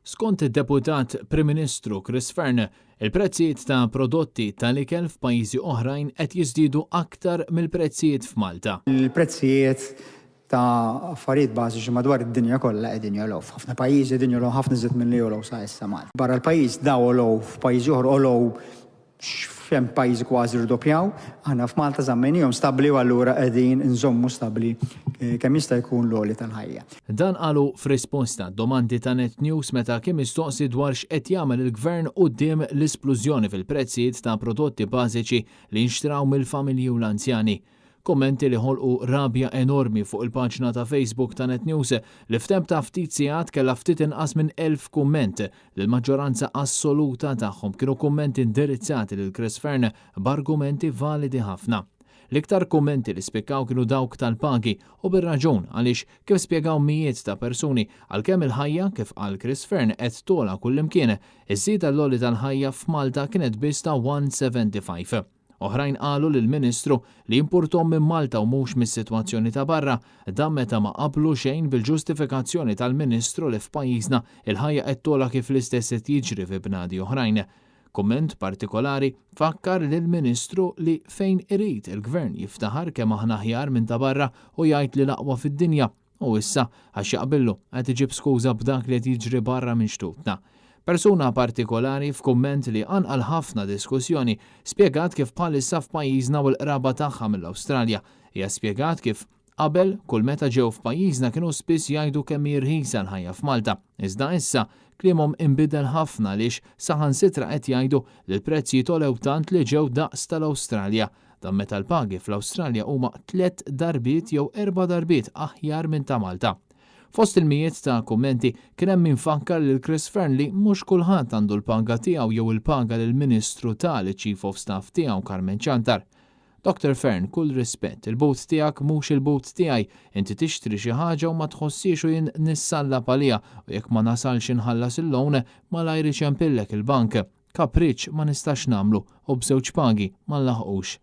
Skont id-Deputat Prim Ministru Chris Fearne, il-prezzijiet ta' prodotti tal-ikel f'pajjiżi oħrajn qed jiżdiedu aktar mill-prezzijiet f'Malta. Il-prezzijiet ta' affarijiet bażiċi madwar id-dinja kollha qegħdin jogħlew. F'ħafna pajjiżi qegħdin jogħlew ħafna iżjed milli jogħlew sa issa Malta. Barra l-pajjiż daw għolew f'pajjiżi oħra għolew F'hemm pajjiżi kważi rdoppjaw, aħna f'Malta żammejnihom stabbli u allura qegħdin inżommu stabbli kemm jista' jkun l-għoli tal-ħajja. Dan qalu f'risposta għad-domandi ta' Net News meta kien mistoqsi dwar x'qed jagħmel il-Gvern quddiem l-isplużjoni fil-prezzijiet ta' prodotti bażiċi li jinxtraw mill-familji u l-anzjani. Kummenti li ħolqu rabja enormi fuq il-paġna ta' Facebook ta' Net News li f'temp ta' ftit sigħat kellha ftit inqas minn 1,000 kumment li l-maġġoranza assoluta tagħhom kienu kummenti indirizzati lil Chris Fearne b'argumenti validi ħafna. L-iktar kummenti li spikkaw kienu dawk tal-pagi u bir-raġun għaliex kif spjegaw mijiet ta' persuni għalkemm il-ħajja kif qal Chris Fearne qed togħla kullimkien, iż-żieda l-għoli tal-ħajja f'Malta kienet biss ta' 175. Oħrajn qalu lill-Ministru li jimpurthom minn Malta u mhux mis-sitwazzjoni ta' barra, dan meta ma qablu xejn bil-ġustifikazzjoni tal-Ministru li f'pajjiżna il-ħajja qed togħla kif l-istess qed jiġri fi bnadi oħrajn. Kumment partikolari fakkar lill-Ministru li fejn irid il-Gvern jiftaħar kemm aħna aħjar minn ta' barra u jgħid li l-aqwa fid-dinja. U issa, għax jaqbillu, qed iġib skuża b'dak li qed jiġri barra minn xtutna. Persuna partikolari, f'kumment li qanqal ħafna diskussjoni, spjegat kif bħalissa f'pajjiżna u l-qraba tagħha mill-Awstralja. Hija spjegat kif qabel, kull meta ġew f'pajjiżna kienu spiss jgħidu kemm hi rħisa l-ħajja f'Malta. Iżda issa, kliemhom inbidel ħafna għaliex saħansitra qed jgħidu li l-prezzijiet għolew tant li ġew daqs tal-Awstralja. Dan meta l-pagi fl-Awstralja huma tlett darbiet jew erba' darbiet aħjar minn ta' Malta. Fost il-mijiet ta' kummenti kien hemm min fakkar lil Chris Fearne li mhux kulħadd għandu l-paga tiegħu jew il-paga li l-Ministru ta liċ-Chief of Staff tiegħu Carmen Ciantar. Doctor Fearne, kull rispett, il-but tiegħek mhux il-but tiegħi, inti tixtri xi ħaġa u ma tħosshiex u jien nissallab għaliha u jekk ma nasalx inħallas il-loan, malajr iċempillek il-bank. Kapriċċ ma nistax nagħmlu u b'żewġ pagi ma nlaħqux.